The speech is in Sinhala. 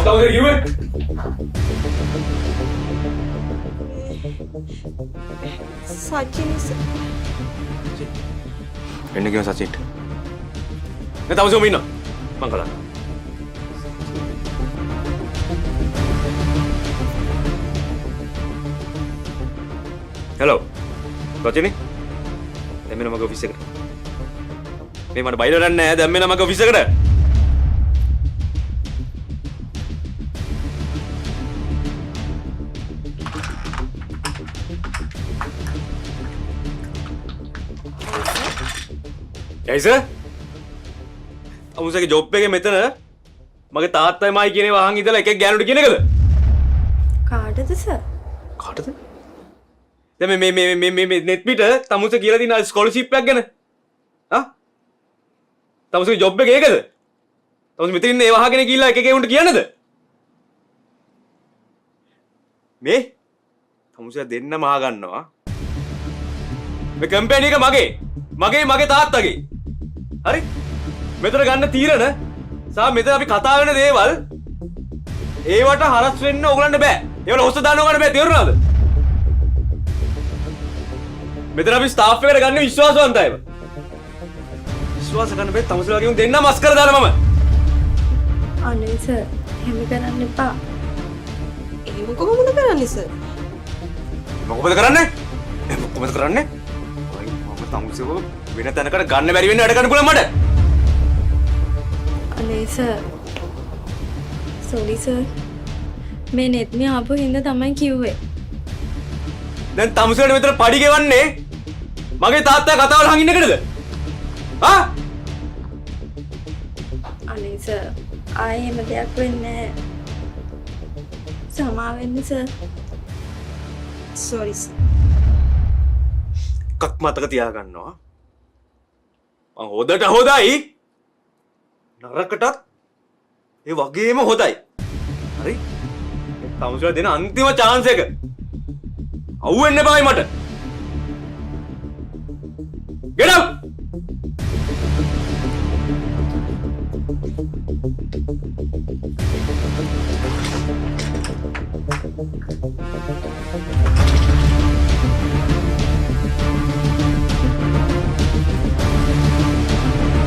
තමුසේ කිව්වේ? සචින් සර්. එන්න කියනවා සචින්ට. නේ තමුසේ ඔම ඉන්නවා. මං කතා කරනවා. හෙලෝ. සචිනි. දැන් මෙන්න මගේ ඔෆිස් එකට. මේ මට බයිලා වැඩක් නෑ. දැන් මෙන්න මගේ ඔෆිස් එකට. ඇයි සර්? තමුසේගේ ජොබ් එකේ මෙතන මගේ තාත්තයි මයි කියන ඒවා අහන් ඉඳලා එක එක ගෑනුට කියන එකද? කාටද සර්? කාටද? දැන් මේ මේ මේ මේ මේ නෙට් පිට තමුසේ කියලා තියෙන ස්කෝලර්ෂිප් එකක් ගැන. ආ? තමුසේගේ ජොබ් එක ඒකද? තමුසේ මෙතන ඉන්න ඒවා අහගෙන ගිහිල්ලා එක එක උන්ට කියන්නද? මේ තමුසේ දෙන්නම අහගන්නවා. මේ කම්පැනි එක මගේ. මගේ මගේ තාත්තගේ. හරි? මෙතන ගන්න තීරණ සහ මෙතන අපි කතා වෙන දේවල් ඒවට හරස් වෙන්න ඕගලන්ට බෑ. ඒවල හොස්ස දාන්න ඕගලන්ට බෑ. තේරුණාද? මෙතන අපි ස්ටාෆ් එකට ගන්න විශ්වාසවන්ත අයව. විශ්වාස කරන්න බෑ තමුසේලා වගේ උන් දෙන්නම අස් කර දාලා මම. අනේ සර්, එහෙම කරන්න එපා. එහෙම කොහොමද කරන්නේ සර්? මම කොහොමද කරන්නේ? එහෙම කොහොමද කරන්නේ? අයි මම තමුසේව වෙන තැනකට ගන්න බැරි වෙන්න වැඩ කරන්න පුළුවන් මට. අනේ සර්. Sorry sir. මේ නෙත්මි ආපු හින්දා තමයි කිව්වේ. දැන් තමුසේලාට මෙතන පඩි ගෙවන්නේ මගේ තාත්තා කතාවල අහන් ඉන්න එකටද? ආ? අනේ සර්, ආයේ එහෙම දෙයක් වෙන්නේ නැහැ. සමා වෙන්න සර්. Sorry sir. එකක් මතක තියාගන්නවා. මං හොදට හොදයි නරකටත් ඒ වගේම හොදයි. හරි? තමුසේලා දෙන අන්තිම චාන්ස් එක. අවු වෙන්න එපායි මට. Get out!